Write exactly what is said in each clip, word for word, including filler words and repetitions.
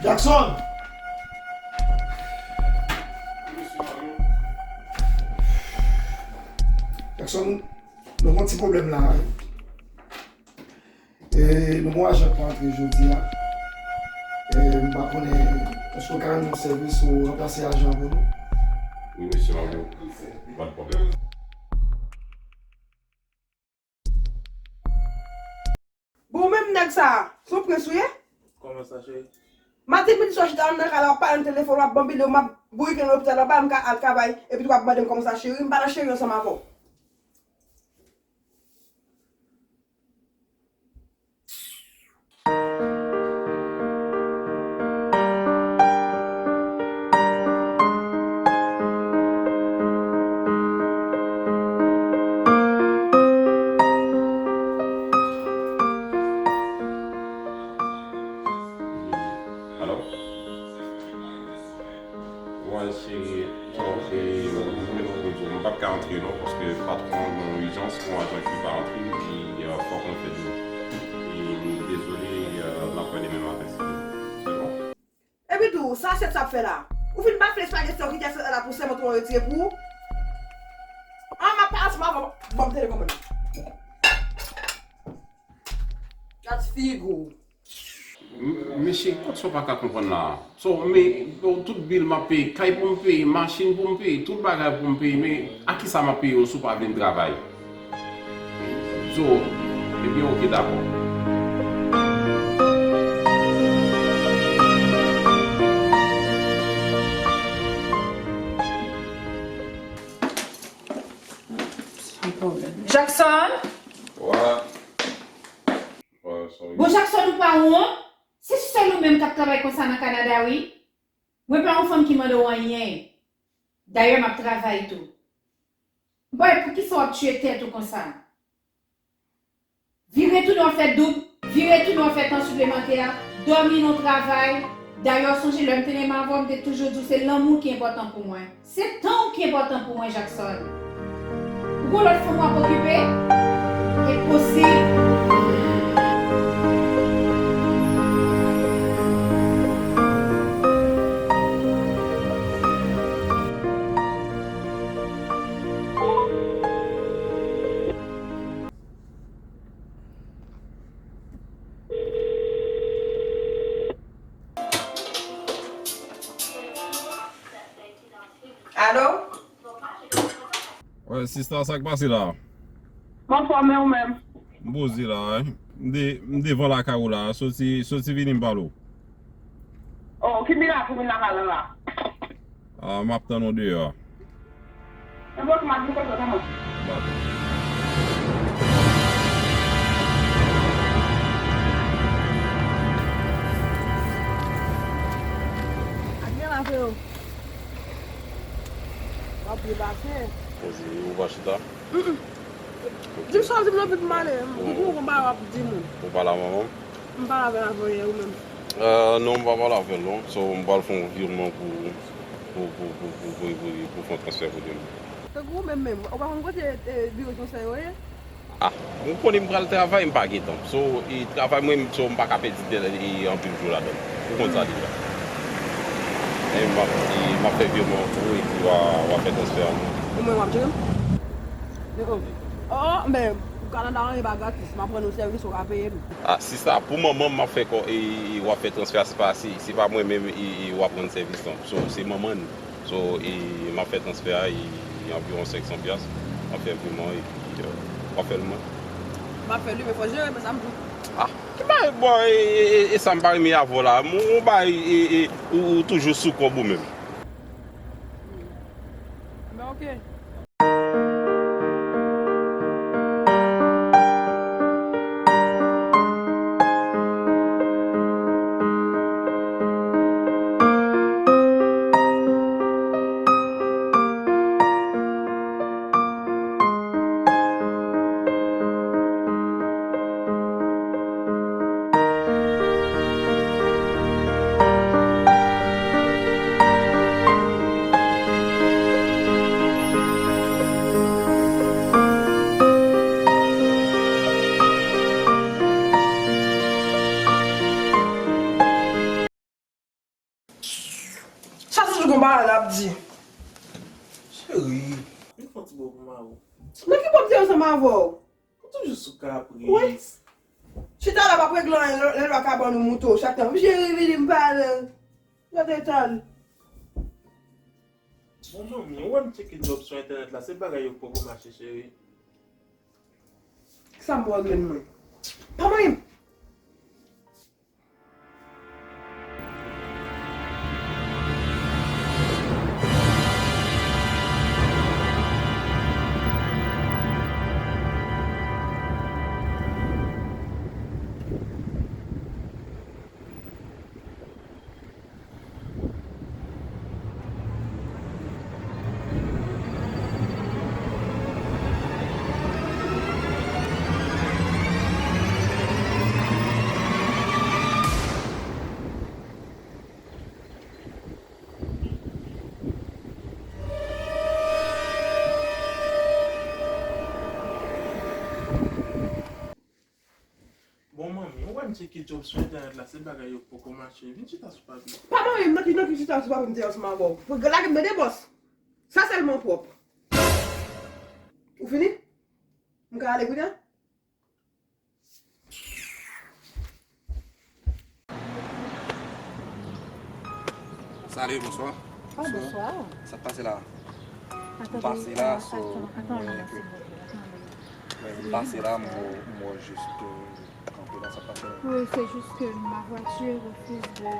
Jackson! Jackson, nou gon ti pwoblèm la. E, nou gon ajan k pa antre jodi a. E, m pa konnen, èske w ka rann nou sèvis ou ranplase ajan an pou nou? Wi, mesye Mario. Pa de pwoblèm. Bon, menm nèg sa a, se yon prens ou ye? Kòman sa, cheri? Maten, midi, swa w chita nan kay la, w ap pale nan telefòn, w ap banbile, w ap bourike nan lopital la, w pa menm ka al travay, epi tou w ap mande m kòman sa, cheri, m pa nan cheri ansanm avè w. Alo? Wi, cheri, donk, e, mwen, mwen, mwen, mwen p ap ka antre non, paske patwon an gen yon ijans pou yon ajan ki pa antre, epi, e, fòk mwen fè dlo. E, dezole, e, m ap wè demen maten, si se bon. Epi tou, sa asyèt sa ap fè la? Ou fin bafle espageti an ki te asyèt la pou sèlman tou retire pou ou? An, m ap pale ansanm avè w. Ban m telekomand. Gad figi w. M-, mesye, kot sa w pa ka konprann la a? So, men, bon, tout bil m ap peye, kay pou m peye, machin pou m peye, tout bagay pou m peye, men a kisa m ap peye w si w pa vin travay? So, ebyen, oke, dakò. Jackson? Wè. Wè, sorry. Bon, Jackson, ou pa wont? Se sèl ou menm k ap travay konsa nan Kanada, wi. Mwen pa yon fanm ki mande w anyen. Dayè, m ap travay tou. Bòy, poukisa w ap tiye tèt ou konsa? Vire tounen w fè doub, vire tounen w fè tan siplemantè, dòmi nan travay. Dayè, sonje lè m te renmen avè w, m te toujou di w se lanmou ki enpòtan pou mwen. Se tan w ki enpòtan pou mwen, Jackson. Ou gon lòt fanm w ap okipe? Enposib! Alo? Wè, sista, sa k pase la? M anfòm, e ou menm? M poze la, wi. M de-, m devan lakay ou la, soti, soti vini m pale w. Oh, ki mirak ou vin lakay lan la? Ah, m ap tann ou deyò a. Enpòtan, m ap vin kote w, tanpri. Dakò. Ak gen la, freo. W ap byen pase. Poze, ou pa chita? Mm, mm. Di m sa w di m nan, epi m ale. M gen yon bagay w ap di moun. Ou pale a manman m? M pale avè l avan yè, ou menm? Euh, non, m pa pale avè l, non. So, m pral fè yon vireman pou, pou, pou fè yon transfè pou li. Tankou ou menm menm, ou pa konn kote, e, biwo transfè yo ye? Ah, ou konnen m pral travay, m pa gen tan. So, e, travay mwen, so, m pa ka pèdi tèl, e, anpil jou ladan l. Ou konn sa deja. E, m ap, e, m ap fè vireman pou ou, epi w a, w a fè transfè a, non. Ou menm w ap jere m? Oh, oh, men, pou Kanada, anyen pa gratis. M ap rann ou sèvis, ou ka peye m. Ah, sista, pou manman m, m ap fè kò, e, e, w ap fè transfè a, se pa, se, se pa mwen menm, e, e, w ap rann sèvis lan. So, se manman n. So, e, m ap fè transfè a, e, anviwon senk san pyas. M ap fè vireman, epi, e, w ap fè l mwen. M ap fè l wi, men fò jere, men sa m di. Ah, ki bagay, bon, e, e, e, e sa m pa renmen avè w la. M, ou bay, e, e, ou, ou toujou sou kòb ou menm. Ben, oke. Cheri, vin fè yon ti bo pou mari w. Nan ki bo m te ansanm avè w? Ou toujou sou kapris. Wi. Chita la p ap regle anyen, lè, lè lwa kabann ou moute w chak tan. Cheri, vini m pale. Gade tan. Bon, manmi, ou wè m tcheke djòb sou entènèt la, se bagay yo k poko mache, cheri. Kisa m pou regle mwen? Pa manyen m. Bon, manmi, ou wè m tcheke djòb sou entènèt la, se bagay yo k poko mache. Vin chita sou papye. Pa manyen m, nan ki, nan ki chita sou papye m te ansanm avè w. Pou lage m nan de bòs. Sa sèlman pwòp. Ou fini? M ka ale kounye a? Salut, bonsoir. Ah, bonsoir. Sa k pase la? Attendez, pase la, euh, so, attends, attends, mwen, attends, s'il vous plaît, attendez. Mwen, m pase la, m wè, m wè jis, euh, kanpe la, sa k pase la? Oui, c'est juste que ma voiture refuse de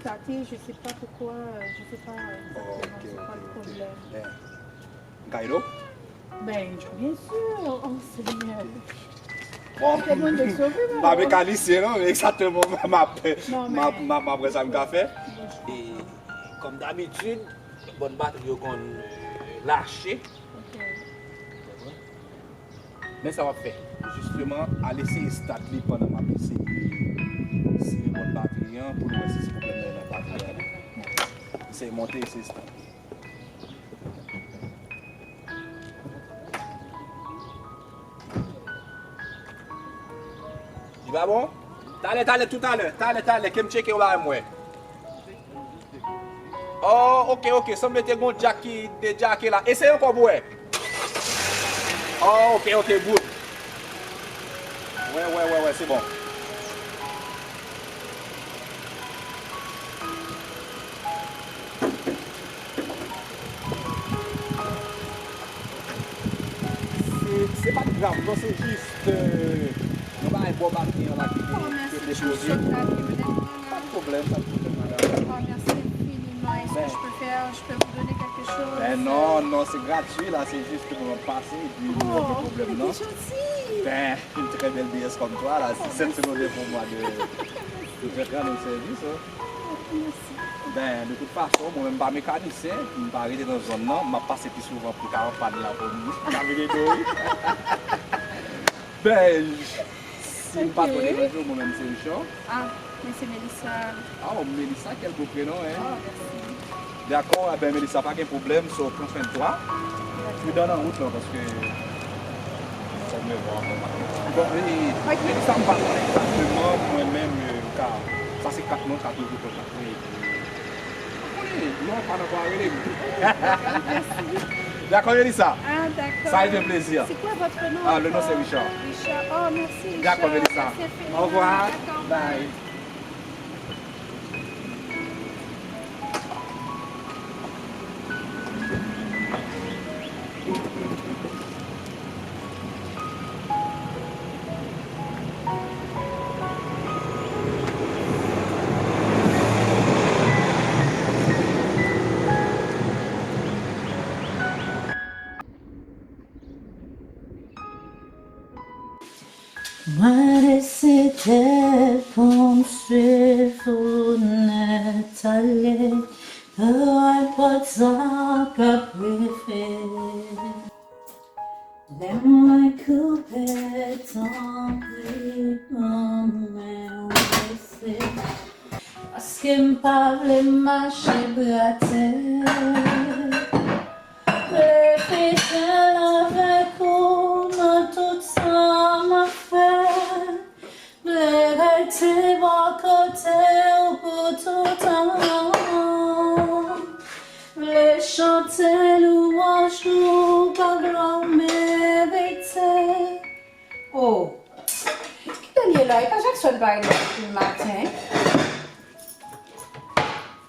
starter, je sais pas pourquoi, euh, je sais pas exactement c'est quoi le problème. Ok, ok, ok. Ben, m ka ede w? Ben, bien sûr. Oh, Seigneur. Bon, m pa mekanisyen non, men egzakteman m ap, m ap, m ap, m ap wè sa m ka fè. E, kòm dabitid, bòn batri yo konn, euh, lache. Ok. Men sa w ap fè, jisteman, al eseye start li pandan m ap eseye sere bòn batri an pou nou wè si se pwoblèm nan nan batri an. Eseye monte, eseye start li. Li pa bon? Talè, talè, toutalè. Talè, talè. Ke m tcheke yon bagay m wè. Oh, ok, ok. Sanble te gon djak ki dejake la. Eseye ankò pou wè. Oh, ok, ok, good. Wè, wè, wè, wè, se bon. Se, se pa t grav, non, se jis, euh, yon bagay bò batri an la ki te, ki te depoze. Pa de pwoblèm, pa de pwoblèm, madanm. Oh, merci infiniment. Est-ce que je peux faire, je peux vous donner quelque chose? Ben non, non, c'est gratuit, là, c'est juste que nou pase, epi nou gen pwoblèm, non? Oh, c'est gentil. Ben, une très belle déesse comme toi, là, c'est sept secondes pour moi de, de te rendre service, hein. Ben, de tout fason, mwen menm m pa mekanisyen, m pa rete nan zòn nan, m ap pase pi souvan pou ta anpann la pou m ka vin ede w, wi. Ben, si m pa twò deranje w, mwen menm se Richard. Ah, mwen se Melissa. Ah, oh, Melissa, quel beau prénom, hein? Oh, merci. Dakò, e ben, Melissa, pa gen pwoblèm, so, pran swen de twa. Pridan nan wout lan, paske fò m revwa ankò. Bon, e, Melissa, m pa konn egzakteman, mwen menm, e, ka, sa se kat mwen, kat mwen, kat mwen. Ou konnen, non, pa nan kwa rele m. Dakò, Melissa. Ah, d'accord. Ça a été un plaisir. C'est quoi votre nom encore? Ah, le nom, c'est Richard. Richard. Oh, merci, Richard. D'accord, Melissa. Merci infiniment. Au revoir. D'accord, bye. Bye. Mwen deside pou m swiv ou nèt ale, nenpòt sa k ap rive. Lè mwen koupe, tanpri, ban mwen yon lese, paske m pa vle mache bra tè. Reflechi avèk ou nan tout sa m ap fè. Vle rete bò kote w pou toutan. Oh, ki tan l ye la? E pa Jackson pa rele m depi maten.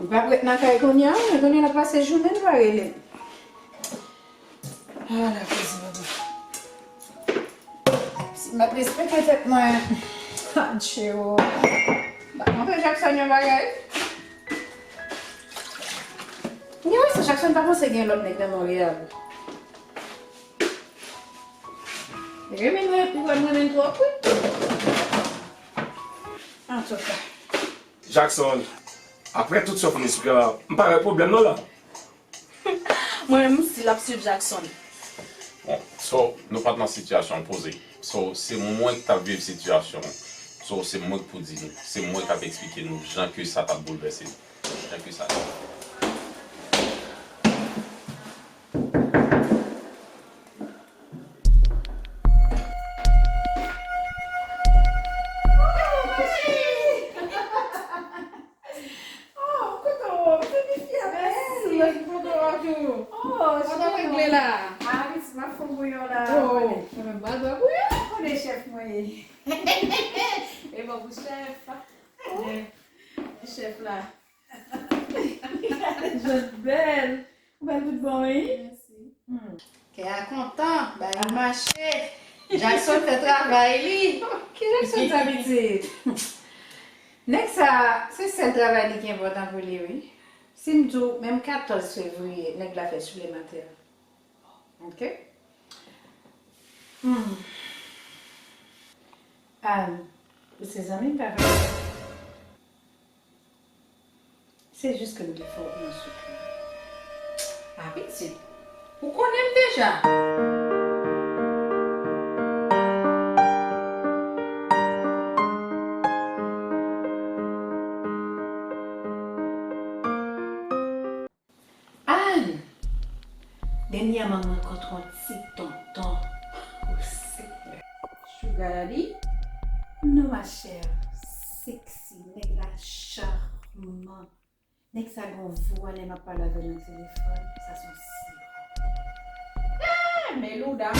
Li pa ap ret nan kay kounye a, men kounye a l ap pase jounen l pa rele m. Ala koze papa. Si m ap respekte tèt mwen. Adje o. M pa kontre Jackson yon bagay. Gen wè sa Jackson pa panse gen lòt nèg nan Monreyal. Li renmen mwen, li wè m renmen l twòp wi. Antouka. Jackson, apre tout sa w fin esplike la, m pa wè pwoblèm nan la. Mwen menm, si l ap swiv Jackson. Bon, so, nou pa t nan sitiyasyon an, poze. So, se mwen k t ap viv sitiyasyon an. So, se mwen k pou di nou. Se mwen k ap eksplike nou jan ke sa t ap boulvèse nou. Jan ke sa t ap. Oh, m kontan wè w. Se Fifi a bèl. Mèsi, m kontan wè w tou. Oh, cheri. Kòman w regle la? Ah, pitit, m ap fè yon bouyon la. Oh, mwen menm m pa dwe bouyon. Konnen chèf mwen ye. E bon pou chèf. Chèf la. Jòt bèl. Ou bèl tout bon, wi. Mèsi. Hmm. Kè a kontan, bagay mache. Jackson fè travay li. Ki Jackson sa pitit? Nèg sa, se sèl travay li ki enpòtan pou li, wi. Si m di w, menm katòz fevriye, nèg la fè siplematè. Ok? Hmm. Ann, ou se zanmi m, pa vre? Se jis ke m te fè w pran sou kè. Ah, pitit, ou konnen m deja. Ann! Dènyèman, m rankontre yon ti tonton. O Senyè. Sugar daddy? Non, ma chère. Sexy. Nèg la chaman. Nèg sa gon vwa lè m ap pale avè l nan telefòn. Sa se yon sirop. Ah, men Louda.